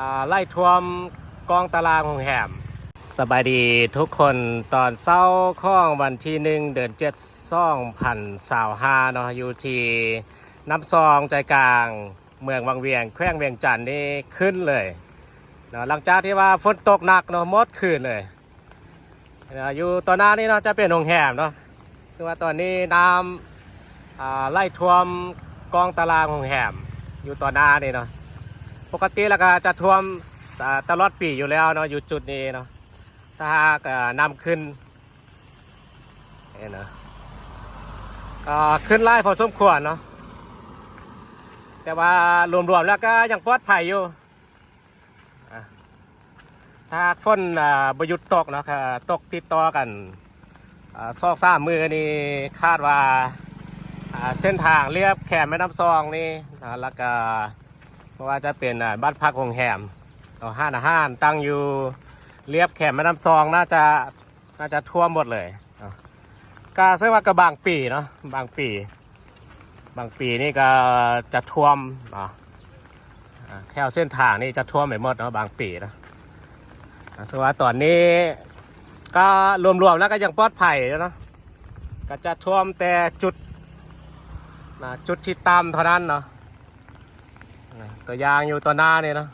ອາ ໄລ່ຖ້ວມກອງຕາລາງໂຮງແຮມ. ສະບາຍດີທຸກຄົນ, ຕອນເຊົ້າຂອງວັນທີໜຶ່ງ ເດືອນເຈັດ ສອງພັນຊາວຫ້າເນາະ, ຢູ່ທີ່ນ້ຳຊອງໃຈກາງເມືອງວັງວຽງ ແຂວງວຽງຈັນນີ້ຂຶ້ນເລີຍເນາະ, ຫຼັງຈາກທີ່ວ່າຝົນຕົກໜັກເນາະ ໝົດຄືນເລີຍ. ເອີ ຢູ່ຕໍ່ໜ້ານີ້ເນາະ ຈະເປັນໂຮງແຮມເນາະ, ເຊິ່ງວ່າຕອນນີ້ນ້ຳ ອ່າ ໄຫຼຖ້ວມກອງຕາລາງໂຮງແຮມຢູ່ຕໍ່ໜ້ານີ້ເນາະ. ປົກກະຕິແລ້ວກໍຈະຖ້ວມ ອ່າ ຕະຫຼອດປີຢູ່ແລ້ວເນາະ ຢູ່ຈຸດນີ້ເນາະ. ຖ້າຫາກ ເອີ ນ້ຳຂຶ້ນ ເຫັນເນາະ ກໍຂຶ້ນຫຼາຍພໍສົມຄວນເນາະ, ແຕ່ວ່າລວມໆແລ້ວກໍຍັງປອດໄພຢູ່. ອ່າ ຖ້າຫາກຝົນ ອ່າ ບໍ່ຢຸດຕົກເນາະ ກໍຕົກຕິດຕໍ່ກັນ ອ່າ ສອງສາມມື້ນີ້ ຄາດວ່າ ອ່າ ເສັ້ນທາງລຽບແຄມແມ່ນ້ຳຊອງນີ້ນະ ແລ້ວກໍບໍ່ວ່າຈະເປັນ ອ່າ ບ້ານພັກໂຮງແຮມເນາະ ຮ້ານອາຫານຕັ້ງຢູ່ລຽບແຄມແມ່ນ້ຳຊອງ ໜ້າຈະ ໜ້າຈະຖ້ວມໝົດເລີຍເນາະ. ກໍເຊິ່ງວ່າກໍບາງປີເນາະ ບາງປີ ບາງປີນີ້ກໍຈະຖ້ວມເນາະ, ອ່າ ແຖວເສັ້ນທາງນີ້ຈະຖ້ວມໄປໝົດເນາະ ບາງປີເນາະ. ອ່າ ເຊິ່ງວ່າຕອນນີ້ກໍລວມໆແລ້ວກໍຍັງປອດໄພຢູ່ເນາະ, ກໍຈະຖ້ວມແຕ່ຈຸດນະ ຈຸດທີ່ຕ່ຳເທົ່ານັ້ນເນາະ. ຕົວຢ່າງຢູ່ຕໍ່ໜ້ານີ້ເນາະ,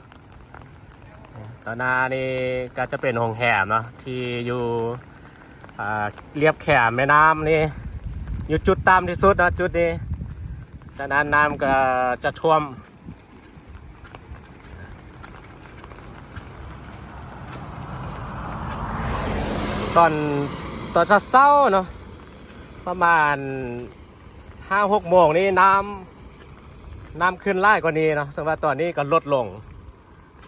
ຕໍ່ໜ້ານີ້ກໍຈະເປັນໂຮງແຮມເນາະ ທີ່ຢູ່ ອ່າ ລຽບແຄມແມ່ນ້ຳນີ້ ຢູ່ຈຸດຕ່ຳທີ່ສຸດເນາະ ຈຸດນີ້. ສະນັ້ນນ້ຳກໍຈະຖ້ວມ ຕອນ ຕອນເຊົ້າໆເນາະ ປະມານຫ້າຫົກໂມງນີ້ ນ້ຳ ນ້ຳຂຶ້ນຫຼາຍກວ່ານີ້ເນາະ, ເຊິ່ງວ່າຕອນນີ້ກໍລົດລົງ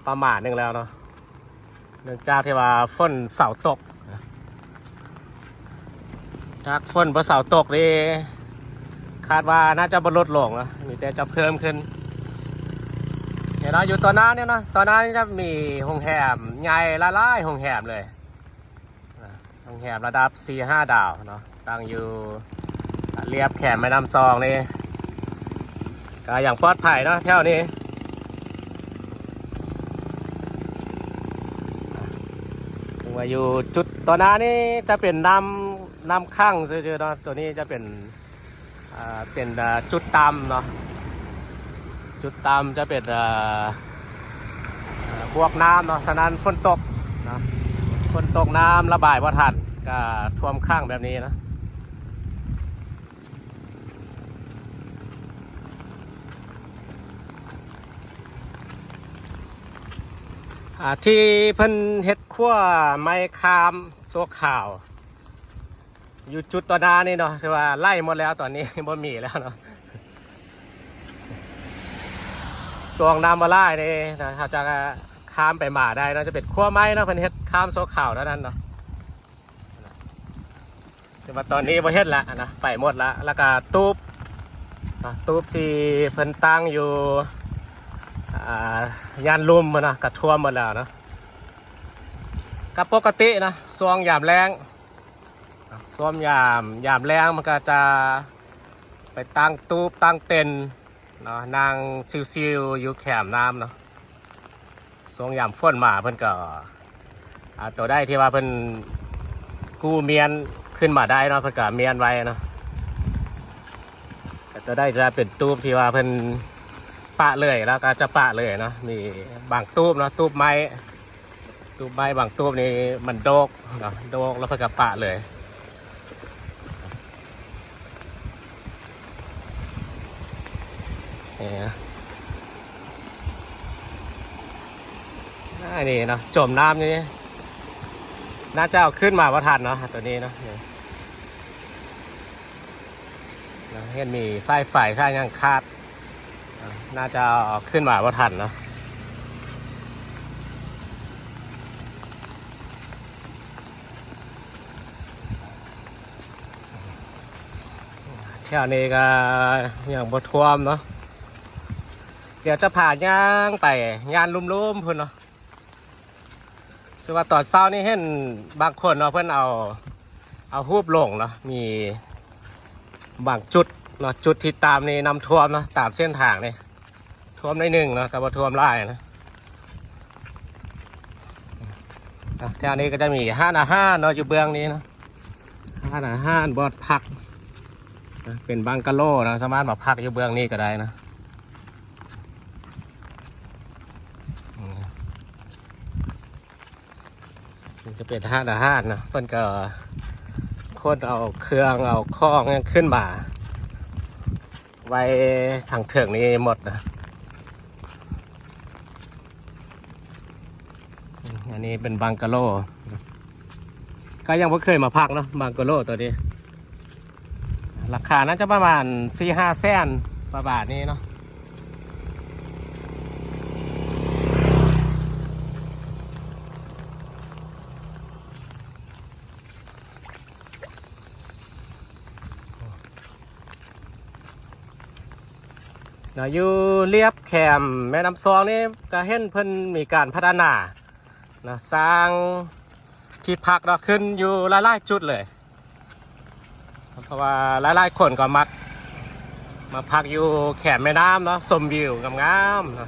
ປະມານໜຶ່ງແລ້ວເນາະ ເນື່ອງຈາກທີ່ວ່າຝົນເສົາຕົກ. ຖ້າຝົນບໍ່ເສົາຕົກນີ້ ຄາດວ່າໜ້າຈະບໍ່ລົດລົງເນາະ ມີແຕ່ຈະເພີ່ມຂຶ້ນ. ເຫັນເນາະ ຢູ່ຕໍ່ໜ້ານີ້ເນາະ ຕໍ່ໜ້ານີ້ຈະມີໂຮງແຮມໃຫຍ່ຫຼາຍໆໂຮງແຮມເລີຍ. ໂຮງແຮມລະດັບສີ່ຫ້າດາວເນາະ ຕັ້ງຢູ່ລຽບແຄມແມ່ນ້ຳຊອງນີ້ ກໍຍັງປອດໄພເນາະແຖວນີ້. ເຖິງວ່າຢູ່ຈຸດຕໍ່ໜ້ານີ້ຈະເປັນນ້ຳ ນ້ຳຂັງຊື່ໆເນາະ, ຕົວນີ້ຈະເປັນ ອ່າ ເປັນ ອ່າ ຈຸດຕ່ຳເນາະ, ຈຸດຕ່ຳຈະເປັນ ອ່າ ອ່າ ບວກນ້ຳເນາະ, ສະນັ້ນຝົນຕົກເນາະ ຝົນຕົກນ້ຳລະບາຍບໍ່ທັນ ກະຖ້ວມຂັງແບບນີ້ເນາະ. ອ່າ ທີ່ເພິ່ນເຮັດຂົວໄມ້ຂ້າມຊົ່ວຄາວ ຢູ່ຈຸດຕໍ່ໜ້ານີ້ເນາະ ຖືວ່າໄຫຼໝົດແລ້ວ ຕອນນີ້ບໍ່ມີແລ້ວເນາະ. ຊ່ວງນ້ຳບໍ່ຫຼາຍນີ້ນະ ເຮົາຈະຂ້າມໄປມາໄດ້ເນາະ, ຈະເປັນຂົວໄມ້ເນາະ ເພິ່ນເຮັດຂ້າມຊົ່ວຄາວເທົ່ານັ້ນເນາະ. ແຕ່ວ່າຕອນນີ້ບໍ່ເຫັນລະນະ ໄປໝົດລະ. ແລ້ວກະຕູບເນາະ ຕູບທີ່ເພິ່ນຕັ້ງຢູ່ ອ່າ ຢ້ານລຸ່ມເນາະ ກະຖ້ວມໝົດແລ້ວເນາະ. ກະປົກກະຕິເນາະ ຊ່ວງຍາມແລ້ງ ຊ່ວງຍາມ ຍາມແລ້ງມັນກໍຈະໄປຕັ້ງຕູບ ຕັ້ງເຕັນເນາະ ນັ່ງຊິວໆຢູ່ແຄມນ້ຳເນາະ. ຊ່ວງຍາມຝົນມາເພິ່ນກໍ ອ່າ ຕົວໃດທີ່ວ່າເພິ່ນກູ້ມ້ຽນຂຶ້ນມາໄດ້ເນາະ ເພິ່ນກໍມ້ຽນໄວ້ເນາະ. ແຕ່ຕົວໃດຈະເປັນຕູບທີ່ວ່າເພິ່ນປະເລີຍ ແລ້ວກໍຈະປະເລີຍເນາະ. ມີບາງຕູບເນາະ ຕູບໄມ້ ຕູບໄມ້ບາງຕູບນີ້ມັນໂດກເນາະ ໂດກແລ້ວເພິ່ນກໍປະເລີຍ. ນີ້ນະ ອັນນີ້ເນາະ ຈົມນ້ຳຢູ່ນີ້ ໜ້າຈະເອົາຂຶ້ນມາບໍ່ທັນເນາະ ຕົວນີ້ເນາະ. ນີ້ ເນາະ ເຫັນມີສາຍໄຟສາຍຫຍັງຂາດ ໜ້າຈະເອົາຂຶ້ນມາບໍ່ທັນເນາະ. ແຖວນີ້ກໍຍັງບໍ່ຖ້ວມເນາະ. ດຽວຈະພາຍ່າງໄປຍ່ານລຸ່ມໆພຸ້ນເນາະ. ເຊິ່ງວ່າຕອນເຊົ້ານີ້ເຫັນບາງຄົນເນາະ ເພິ່ນເອົາ ເອົາຮູບລົງເນາະ, ມີບາງຈຸດເນາະ ຈຸດທີ່ຕາມນີ້ນ້ຳຖ້ວມເນາະ ຕາມເສັ້ນທາງນີ້ຖ້ວມໜ້ອຍໜຶ່ງເນາະ ກໍບໍ່ຖ້ວມຫຼາຍນະ. ແຖວນີ້ກໍຈະມີຮ້ານອາຫານເນາະ ຢູ່ເບື້ອງນີ້ເນາະ ຮ້ານອາຫານ ບ່ອນພັກ ເປັນບັງກະໂລເນາະ ສາມາດມາພັກຢູ່ເບື້ອງນີ້ກໍໄດ້ເນາະ. ນີ້ຈະເປັນຮ້ານອາຫານເນາະ ເພິ່ນກໍຂົນເອົາເຄື່ອງເອົາຂອງຫຍັງຂຶ້ນມາໄວ້ທາງເທິງນີ້ໝົດນະ. ອັນນີ້ເປັນບັງກະໂລ ກໍຍັງບໍ່ເຄີຍມາພັກເນາະ ບັງກະໂລໂຕນີ້ ລາຄາໜ້າຈະປະມານສີ່ຫ້າແສນປະມານນີ້ເນາະ. ເນາະ ຢູ່ລຽບແຄມແມ່ນ້ຳຊອງນີ້ ກໍເຫັນເພິ່ນມີການພັດທະນາເນາະ ສ້າງທີ່ພັກເນາະ ຂຶ້ນຢູ່ຫຼາຍໆຈຸດເລີຍ ເພາະວ່າຫຼາຍໆຄົນກໍມັກມາພັກຢູ່ແຄມແມ່ນ້ຳເນາະ ຊົມວິວງາມໆເນາະ.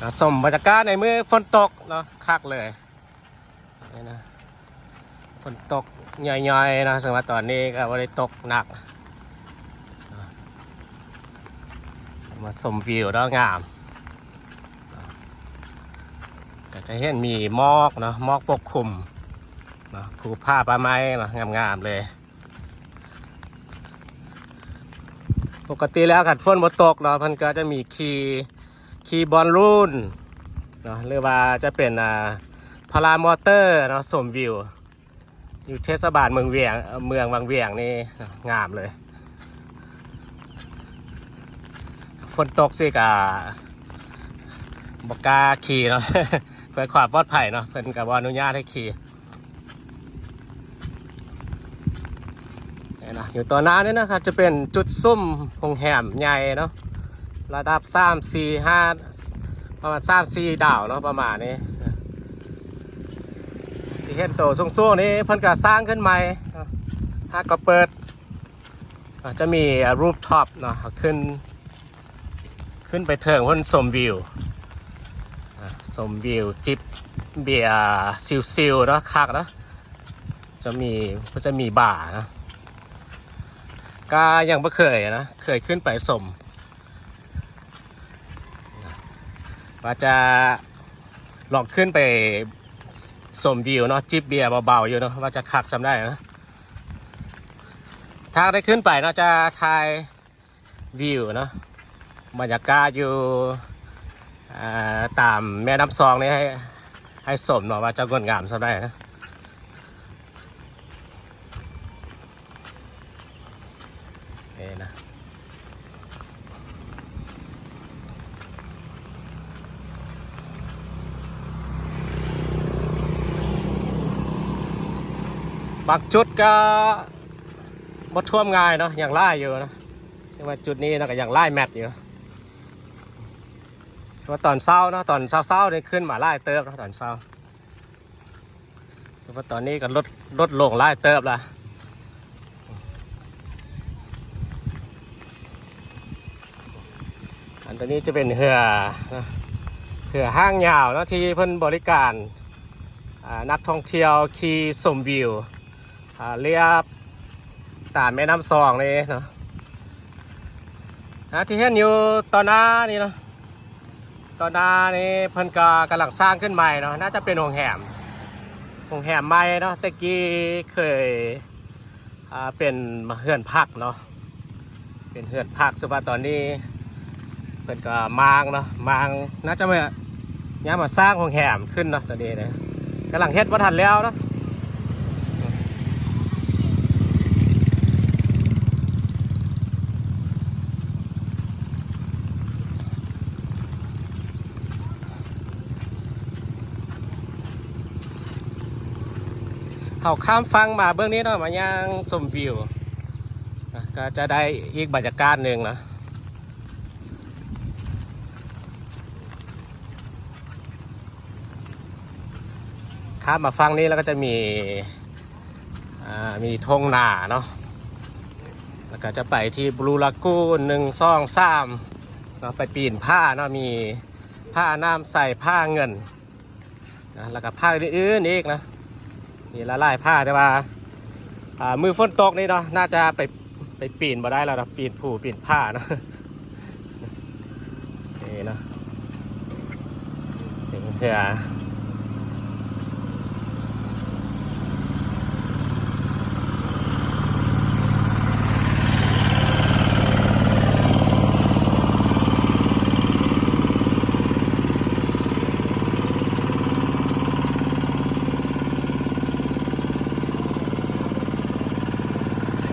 ກະຊົມບັນຍາກາດໃນມື້ຝົນຕົກເນາະ ຄັກເລີຍນີ້ນະ. ຝົນຕົກຫຍ້ອຍໆເນາະ ເຊິ່ງວ່າຕອນນີ້ກໍບໍ່ໄດ້ຕົກໜັກ. ມາຊົມວິວເນາະ ງາມ ກໍຈະເຫັນມີໝອກເນາະ ໝອກປົກຄຸມເນາະ ພູຜາປ່າໄມ້ເນາະ ງາມໆເລີຍ. ປົກກະຕິແລ້ວຄັນຝົນບໍ່ຕົກເນາະ ເພິ່ນກໍຈະມີຂີ່ ຂີ່ບອນລູນເນາະ ຫຼືວ່າຈະເປັນ ອ່າ ພາຣາມໍເຕີເນາະ ຊົມວິວ ຢູ່ເທດສະບານເມືອງວຽງ ເມືອງວັງວຽງນີ້ ງາມເລີຍ. ຝົນຕົກຊີ້ກະບໍ່ກ້າຂີ່ເນາະ ເພື່ອຄວາມປອດໄພເນາະ ເພິ່ນກະບໍ່ອະນຸຍາດໃຫ້ຂີ່. ນີ້ນະ ຢູ່ຕໍ່ໜ້ານີ້ນະ ອາດຈະເປັນຈຸດຊຸມໂຮງແຮມໃຫຍ່ເນາະ ລະດັບສາມ ສີ່ ຫ້າ ປະມານສາມ ສີ່ດາວເນາະ ປະມານນີ້. ທີ່ເຫັນໂຕສູງໆນີ້ ເພິ່ນກໍສ້າງຂຶ້ນໃໝ່ເນາະ ຫາກໍເປີດ ອາດຈະມີ ອ່າ ຣູຟທັອບເນາະ ຂຶ້ນ ຂຶ້ນໄປເທິງພຸ້ນ ຊົມວິວ ອ່າ ຊົມວິວ ຈິບເບຍ ຊິວໆເນາະ ຄັກເນາະ. ຈະມີ ກໍຈະມີບາເນາະ ກະຍັງບໍ່ເຄີຍນະ ເຄີຍຂຶ້ນໄປຊົມ ວ່າຈະລອງຂຶ້ນໄປຊົມວິວເນາະ ຈິບເບຍເບົາໆຢູ່ເນາະ ວ່າຈະຄັກສ່ຳໃດເນາະ. ຖ້າໄດ້ຂຶ້ນໄປເນາະ ຈະຖ່າຍ ວິວເນາະ ບັນຍາກາດຢູ່ ອ່າ ຕາມແມ່ນ້ຳຊອງນີ້ໃຫ້ ໃຫ້ຊົມເນາະ ວ່າຈະງົດງາມສ່ຳໃດເນາະ. ນີ້ນະ ບາງຈຸດກໍບໍ່ຖ້ວມງ່າຍເນາະ ຍັງຫຼາຍຢູ່ເນາະ. ຈັ່ງວ່າຈຸດນີ້ນະ ກໍຍັງຫຼາຍແມັດຢູ່ ວ່າຕອນເຊົ້າເນາະ ຕອນເຊົ້າໆນີ້ຂຶ້ນມາຫຼາຍເຕີບເນາະ ຕອນເຊົ້າ. ສຳລັບຕອນນີ້ກໍລົດ ລົດລົງຫຼາຍເຕີບລະ. ອັນຕົວນີ້ຈະເປັນເຮືອນະ ເຮືອຫາງຍາວເນາະ ທີ່ເພິ່ນບໍລິການ ອ່າ ນັກທ່ອງທ່ຽວຂີ່ຊົມວິວ ອ່າ ລຽບຕາມແມ່ນ້ຳຊອງນີ້ເນາະ. ອ່າ ທີ່ເຫັນຢູ່ຕໍ່ໜ້ານີ້ເນາະ ຕໍ່ໜ້ານີ້ເພິ່ນກໍກຳລັງສ້າງຂຶ້ນໃໝ່ເນາະ ໜ້າຈະເປັນໂຮງແຮມ ໂຮງແຮມໃໝ່ເນາະ. ແຕ່ກີ້ເຄີຍ ອ່າ ເປັນເຮືອນພັກເນາະ ເປັນເຮືອນພັກ ສະວ່າຕອນນີ້ເພິ່ນກໍມ້າງເນາະ ມ້າງ ໜ້າຈະມາ ຍ້າຍມາສ້າງໂຮງແຮມຂຶ້ນເນາະ. ຕອນນີ້ນະ ກຳລັງເຮັດບໍ່ທັນແລ້ວເນາະ. ເຮົາຂ້າມຝັ່ງມາເບື້ອງນີ້ເນາະ ມາຍ່າງຊົມວິວ ກໍຈະໄດ້ອີກບັນຍາກາດໜຶ່ງເນາະ. ຂ ຂ້າມມາຝັ່ງນີ້ແລ້ວກໍຈະມີ ອ່າ ມີທົ່ງນາເນາະ ແລ້ວກໍຈະໄປທີ່ບລູລາກູນ ໜຶ່ງ ສອງ ສາມເນາະ ໄປປີນຜາເນາະ ມີຜານ້ຳໃສ ຜາເງິນ ນະ ແລ້ວກໍຜາອື່ນໆອີກນະ ມີຫຼາຍໆຜາ ແຕ່ວ່າ ອ່າ ມື້ຝົນຕົກນີ້ເນາະ ໜ້າຈະໄປ ໄປປີນບໍ່ໄດ້ແລ້ວເນາະ ປີນພູປີນຜາເນາະ ນີ້ເນາະ ເຮືອ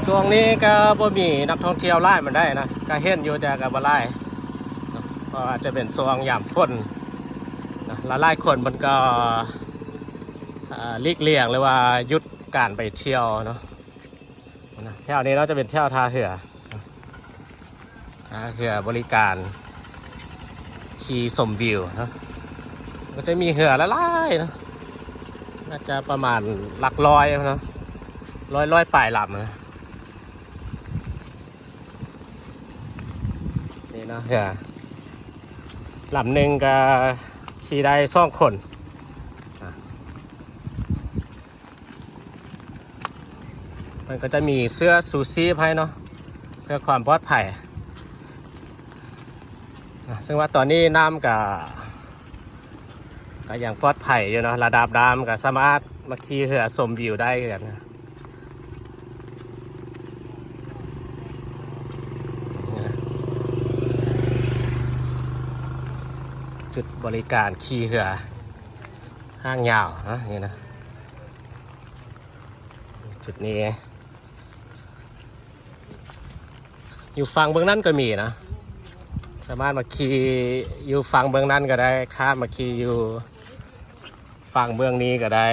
ຊ່ວງນີ້ກໍບໍ່ມີນັກທ່ອງທ່ຽວຫຼາຍປານໃດນະ ກໍເຫັນຢູ່ແຕ່ກໍບໍ່ຫຼາຍເນາະ ເພາະວ່າຈະເປັນຊ່ວງຍາມຝົນນະ ຫຼາຍໆຄົນເພິ່ນກໍ ອ່າ ຫຼີກລ່ຽງ ຫຼືວ່າຢຸດການໄປທ່ຽວເນາະ. ນະ ແຖວນີ້ເນາະ ຈະເປັນແຖວທ່າເຮືອ ທ່າເຮືອບໍລິການຂີ່ຊົມວິວເນາະ ກໍຈະມີເຮືອຫຼາຍໆເນາະ ໜ້າຈະປະມານຫຼັກຮ້ອຍເນາະ ຮ້ອຍ ຮ້ອຍປາຍລຳນະ ນີ້ເນາະ ເຮືອລຳໜຶ່ງກໍຂີ່ໄດ້ສອງຄົນ ມັນກໍຈະມີເສື້ອຊູຊີບໃຫ້ເນາະ ເພື່ອຄວາມປອດໄພນະ ເຊິ່ງວ່າຕອນນີ້ນ້ຳກະ ກະຍັງປອດໄພຢູ່ເນາະ ລະດັບນ້ຳກະສາມາດມາຂີ່ເຮືອຊົມວິວໄດ້ຄືກັນນະ ຈຸດບໍລິການຂີ່ເຮືອ ຫາງຍາວນະ ນີ້ນະ ຈຸດນີ້ ຢູ່ຝັ່ງເບື້ອງນັ້ນກໍມີນະ ສາມາດມາຂີ່ຢູ່ຝັ່ງເບື້ອງນັ້ນກໍໄດ້ ຂ້າມມາຂີ່ຢູ່ຝັ່ງເບື້ອງນີ້ກໍໄດ້.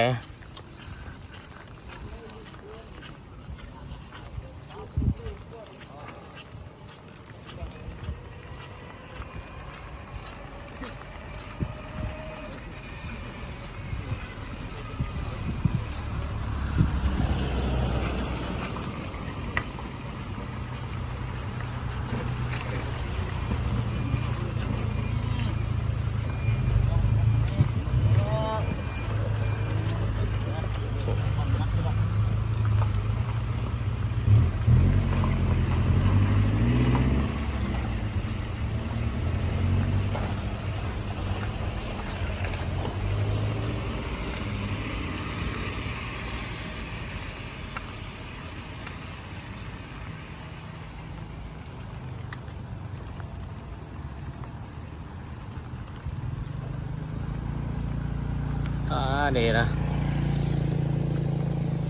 ອ່າ ນີ້ນະ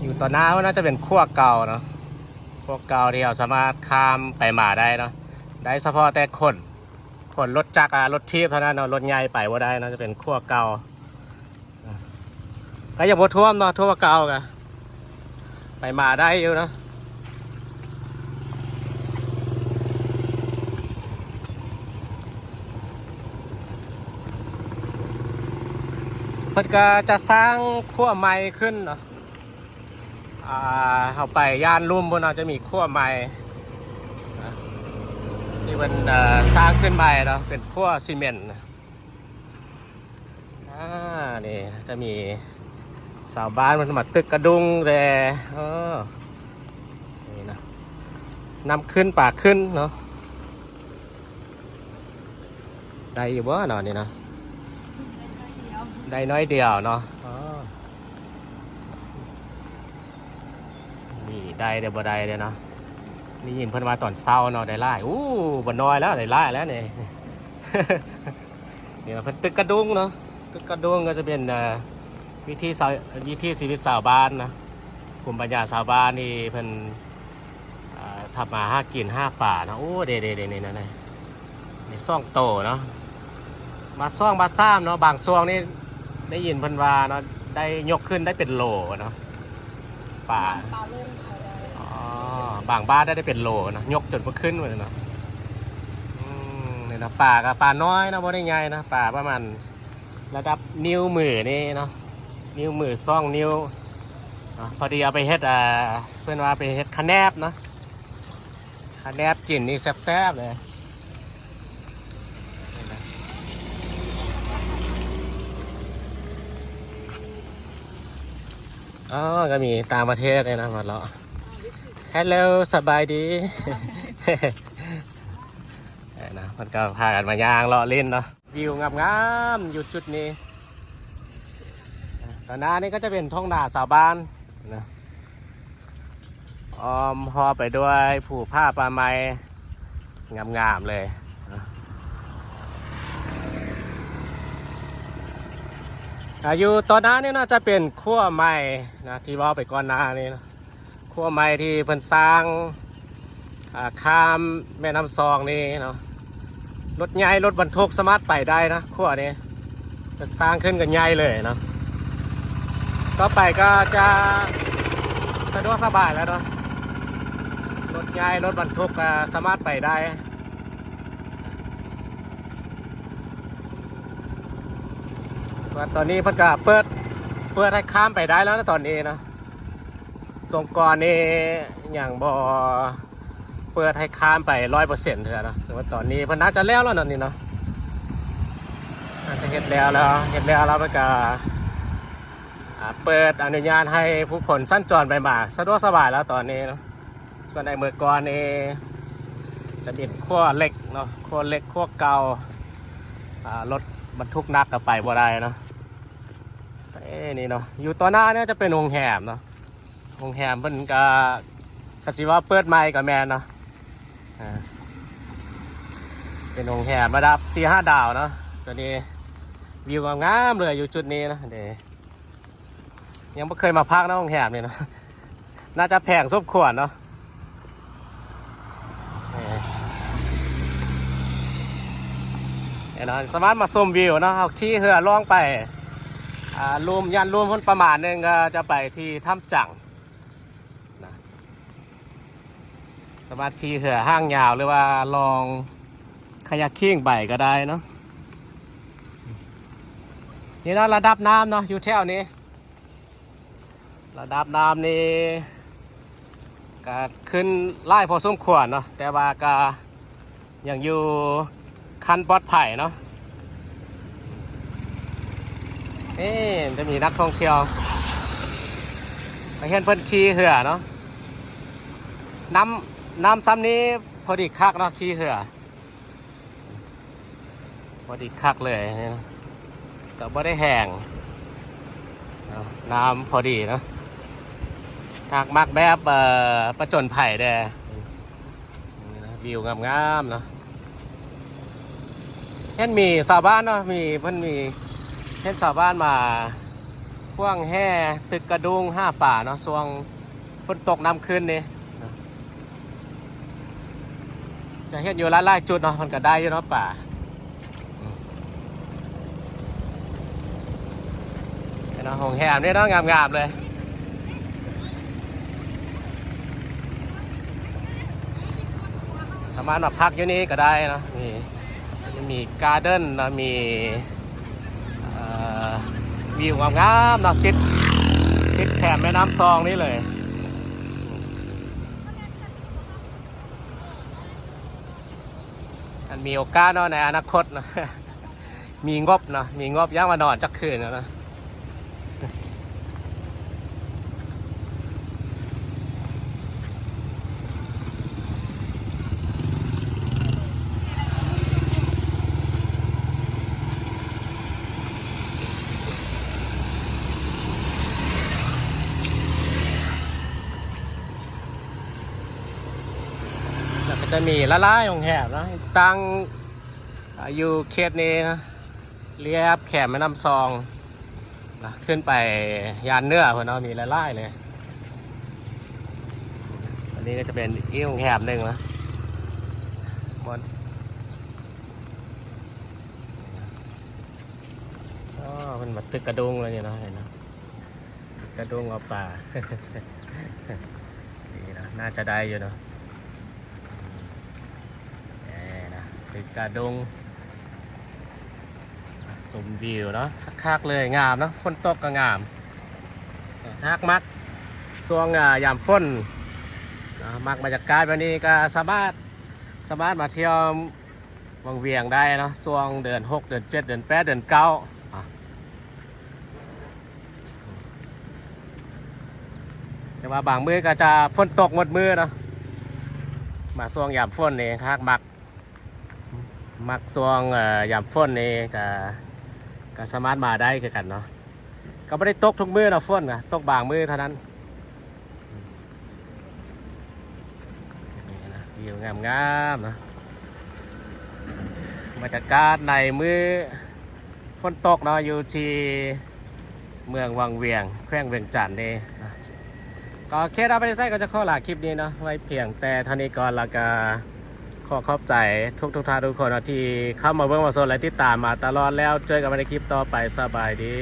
ຢູ່ຕໍ່ໜ້າມັນໜ້າຈະເປັນຂົວເກົ່າເນາະ ຂົວເກົ່າທີ່ເຮົາສາມາດຂ້າມໄປມາໄດ້ເນາະ ໄດ້ສະເພາະແຕ່ຂົນ ຂົນລົດຈັກ ອາ ລົດຖີບເທົ່ານັ້ນເນາະ ລົດໃຫຍ່ໄປບໍ່ໄດ້ເນາະ ຈະເປັນຂົວເກົ່າ. ກໍຍັງບໍ່ຖ້ວມເນາະ ຖ້ວມກະເອົາກະໄປມາໄດ້ຢູ່ເນາະ ເພິ່ນກະຈະສ້າງຂົວໃໝ່ຂຶ້ນເນາະ ອ່າ ເຮົາໄປຢ້ານລຸ່ມພຸ້ນເນາະ ຈະມີຂົວໃໝ່ນະ ທີ່ເພິ່ນ ເອີ ສ້າງຂຶ້ນໃໝ່ເນາະ ເປັນຂົວຊີເມັນນະ. ອ່າ ນີ້ຈະມີຊາວບ້ານເພິ່ນມາຕຶກກະດຸງແດ່ ເອີ ນີ້ນະ ນ້ຳຂຶ້ນປາຂຶ້ນເນາະ ໄດ້ຢູ່ບໍ່ເນາະນີ້ເນາະ ໄດ້ໜ້ອຍດຽວເນາະ ອໍ ນີ້ໄດ້ແດ່ບໍ່ໄດ້ແດ່ເນາະ ໄດ້ຍິນເພິ່ນວ່າຕອນເຊົ້າເນາະ ໄດ້ຫຼາຍ ໂອ້ ບໍ່ນ້ອຍແລ້ວ ໄດ້ຫຼາຍແລ້ວນີ້. ນີ້ເພິ່ນຕຶກກະດຸງເນາະ ຕຶກກະດຸງກໍຈະເປັນ ເອີ ວິຖີຊາວ ວິຖີຊີວິດຊາວບ້ານນະ ພູມປັນຍາຊາວບ້ານນີ້ເພິ່ນ ເອີ ທຳມາຫາກິນຫາປາເນາະ ໂອ້ ເດໆໆ ນີ້ນະ ນີ້ສອງໂຕເນາະ ບາດສອງບາດສາມເນາະ ບາງຊ່ວງນີ້ໄດ້ຍິນເພິ່ນວ່າເນາະ ໄດ້ຍົກຂຶ້ນໄດ້ເປັນໂລເນາະ ປາ ປາລົງເອົາໄວ້ ອໍ ບາງບາດໄດ້ເປັນໂລເນາະ ຍົກຈົນບໍ່ຂຶ້ນວ່າຊັ້ນເນາະ ອືມ ນີ້ນະ ປາກໍປານ້ອຍເນາະ ບໍ່ໄດ້ໃຫຍ່ເນາະ ປາປະມານລະດັບນິ້ວມືນີ້ເນາະ ນິ້ວມືສອງນິ້ວເນາະ ພໍດີເອົາໄປເຮັດ ອ່າ ເພິ່ນວ່າໄປເຮັດຂະແໜບເນາະ ຂະແໜບກິນນີ້ແຊບໆເລີຍ. ອໍ ກໍມີຕ່າງປະເທດເດ້ນະ ມາເລາະ. Hello ສະບາຍດີ ເອີນະ ເພິ່ນກໍພາກັນມາຍ່າງເລາະຫຼິ້ນເນາະ. ວິວງາມໆ ຢູ່ຈຸດນີ້ ຕອນໜ້ານີ້ກໍຈະເປັນທົ່ງນາຊາວບ້ານນະ ອ້ອມຮອບໄປດ້ວຍພູຜາປ່າໄມ້ ງາມໆເລີຍ. ອາ ຢູ່ຕອນໜ້ານີ້ໜ້າຈະເປັນຂົວໃໝ່ນະ ທີ່ເວົ້າໄປກ່ອນໜ້ານີ້ນະ ຂົວໃໝ່ທີ່ເພິ່ນສ້າງ ອາ ຂ້າມແມ່ນ້ຳຊອງນີ້ເນາະ ລົດໃຫຍ່ລົດບັນທຸກສາມາດໄປໄດ້ນະ ຂົວນີ້ເພິ່ນສ້າງຂຶ້ນກໍໃຫຍ່ເລີຍເນາະ. ຕໍ່ໄປກໍຈະສະດວກສະບາຍແລ້ວເນາະ ລົດໃຫຍ່ລົດບັນທຸກກໍສາມາດໄປໄດ້. ວ່າຕອນນີ້ເພິ່ນກໍເປີດ ເປີດໃຫ້ຂ້າມໄປໄດ້ແລ້ວນະຕອນນີ້ເນາະ. ຊ່ວງກ່ອນນີ້ຍັງບໍ່ເປີດໃຫ້ຂ້າມໄປຮ້ອຍເປີເຊັນເທື່ອເນາະ ແຕ່ວ່າຕອນນີ້ເພິ່ນໜ້າຈະແລ້ວແລ້ວເນາະນີ້ເນາະ ໜ້າຈະເຮັດແລ້ວແລ້ວ ເຮັດແລ້ວແລ້ວມັນກະ ອາ ເປີດອະນຸຍາດໃຫ້ຜູ້ຄົນສັນຈອນໄປມາສະດວກສະບາຍແລ້ວຕອນນີ້ເນາະ. ສ່ວນໃນເມື່ອກ່ອນນີ້ຈະເປັນຂົວເຫຼັກເນາະ ຂົວເຫຼັກ ຂົວເກົ່າ ອາ ລົດບັນທຸກໜັກກໍໄປບໍ່ໄດ້ເນາະ. ເອີ ນີ້ເນາະ ຢູ່ຕໍ່ໜ້ານີ້ຈະເປັນໂຮງແຮມເນາະ ໂຮງແຮມເພິ່ນກະ ກະຊິວ່າເປີດໃໝ່ກໍແມ່ນເນາະ ເປັນໂຮງແຮມລະດັບສີ່ຫ້າດາວເນາະ. ຕົວນີ້ວິວງາມໆເລີຍຢູ່ຈຸດນີ້ເນາະ ເດ້ ຍັງບໍ່ເຄີຍມາພັກໃນໂຮງແຮມນີ້ເນາະ ໜ້າຈະແພງສົມຄວນເນາະ. ເອີ ແນ່ນອນ ສາມາດມາຊົມວິວເນາະ ເຮົາຂີ່ເຮືອລ່ອງໄປ ອາ ລຸ່ມ ຍ່ານລຸ່ມພຸ້ນປະມານໜຶ່ງ ກໍຈະໄປທີ່ຖ້ຳຈັງນະ ສາມາດຂີ່ເຮືອຫາງຍາວ ຫຼືວ່າລ່ອງຄາຍັກຄີງໄປກໍໄດ້ເນາະ. ນີ້ເນາະ ລະດັບນ້ຳເນາະ ຢູ່ແຖວນີ້ ລະດັບນ້ຳນີ້ກະຂຶ້ນຫຼາຍພໍສົມຄວນເນາະ ແຕ່ວ່າກະຍັງຢູ່ຂັ້ນປອດໄພເນາະ. ເອີ ຈະມີນັກທ່ອງທ່ຽວ ໄປເຫັນເພິ່ນຂີ່ເຮືອເນາະ ນ້ຳ ນ້ຳຊ່ຳນີ້ພໍດີຄັກເນາະ ຂີ່ເຮືອ ພໍດີຄັກເລີຍ ກໍບໍ່ໄດ້ແຮງເນາະ ນ້ຳພໍດີເນາະ. ຖ້າມັກແບບ ເອີ ປະຈົນໄພແດ່ ນີ້ນະ ວິວງາມໆເນາະ. ເຫັນມີຊາວບ້ານເນາະ ມີ ເພິ່ນມີ ເຫັນຊາວບ້ານມາຂວ້າງແຫຕຶກກະດຸ້ງຫາປາເນາະ ຊ່ວງຝົນຕົກນ້ຳຂຶ້ນນີ້ ຈະເຫັນຢູ່ຫຼາຍໆຈຸດເນາະ ມັນກໍໄດ້ຢູ່ເນາະປາ. ເຫັນເນາະ ໂຮງແຮມນີ້ເນາະ ງາມໆເລີຍ ສາມາດມາພັກຢູ່ນີ້ກໍໄດ້ເນາະ. ນີ້ມີກາເດີນເນາະ ມີ ເອີ ວິວງາມໆເນາະ ຕິດ ຕິດແຄມແມ່ນ້ຳຊອງນີ້ເລີຍ. ອັນມີໂອກາດເນາະ ໃນອະນາຄົດເນາະ ມີງົບເນາະ ມີງົບຢາກມານອນຈັກຄືນເນາະ. ແລ້ວກໍຈະມີຫຼາຍໆໂຮງແຮມເນາະ ຕັ້ງ ອາ ຢູ່ເຂດນີ້ນະ ລຽບແຄມແມ່ນ້ຳຊອງນະ ຂຶ້ນໄປຢ້ານເໜືອພຸ້ນເນາະ ມີຫຼາຍໆເລີຍ. ອັນນີ້ກໍຈະເປັນອີກໂຮງແຮມໜຶ່ງນະ ບ່ອນ ອໍ ເພິ່ນມາຕຶກກະດຸ້ງແລ້ວນີ້ເນາະ ເຫັນເນາະ. ກະດຸ້ງເອົາປາ ດີເນາະ ໜ້າຈະໄດ້ຢູ່ເນາະ. ແນ່ນະ ຕຶກກະດຸ້ງ ຊົມວິວເນາະ ຄັກໆເລີຍ ງາມເນາະ ຝົນຕົກກໍງາມ. ຖ້າຫາກມັກຊ່ວງ ອາ ຍາມຝົນ ອາ ມັກບັນຍາກາດແບບນີ້ ກໍສາມາດ ສາມາດມາທ່ຽວວັງວຽງໄດ້ເນາະ ຊ່ວງເດືອນຫົກ ເດືອນເຈັດ ເດືອນແປດ ເດືອນເກົ້າ ອາ ແຕ່ວ່າບາງມື້ກໍຈະຝົນຕົກໝົດມື້ເນາະ ມາຊ່ວງຍາມຝົນນີ້ ຖ້າຫາກມັກ ມັກຊ່ວງ ເອີ ຍາມຝົນນີ້ກະ ກະສາມາດມາໄດ້ຄືກັນເນາະ ກໍບໍ່ໄດ້ຕົກທຸກມື້ເນາະ ຝົນກະຕົກບາງມື້ເທົ່ານັ້ນ. ນີ້ນະ ວິວງາມໆເນາະ ບັນຍາກາດໃນມື້ຝົນຕົກເນາະ ຢູ່ທີ່ເມືອງວັງວຽງ ແຂວງວຽງຈັນນີ້ນະ. ກໍໂອເຄເນາະ ໄປໃສກໍຈະຂໍລາຄລິບນີ້ເນາະ ໄວ້ພຽງແຕ່ເທົ່ານີ້ກ່ອນ ແລ້ວກໍຂໍຂອບໃຈທຸກໆທ່ານທຸກຄົນເນາະ ທີ່ເຂົ້າມາເບິ່ງມາຊົມ ແລະ ຕິດຕາມມາຕະຫຼອດ ແລ້ວເຈີກັນໃໝ່ໃນຄລິບຕໍ່ໄປ. ສະບາຍດີ.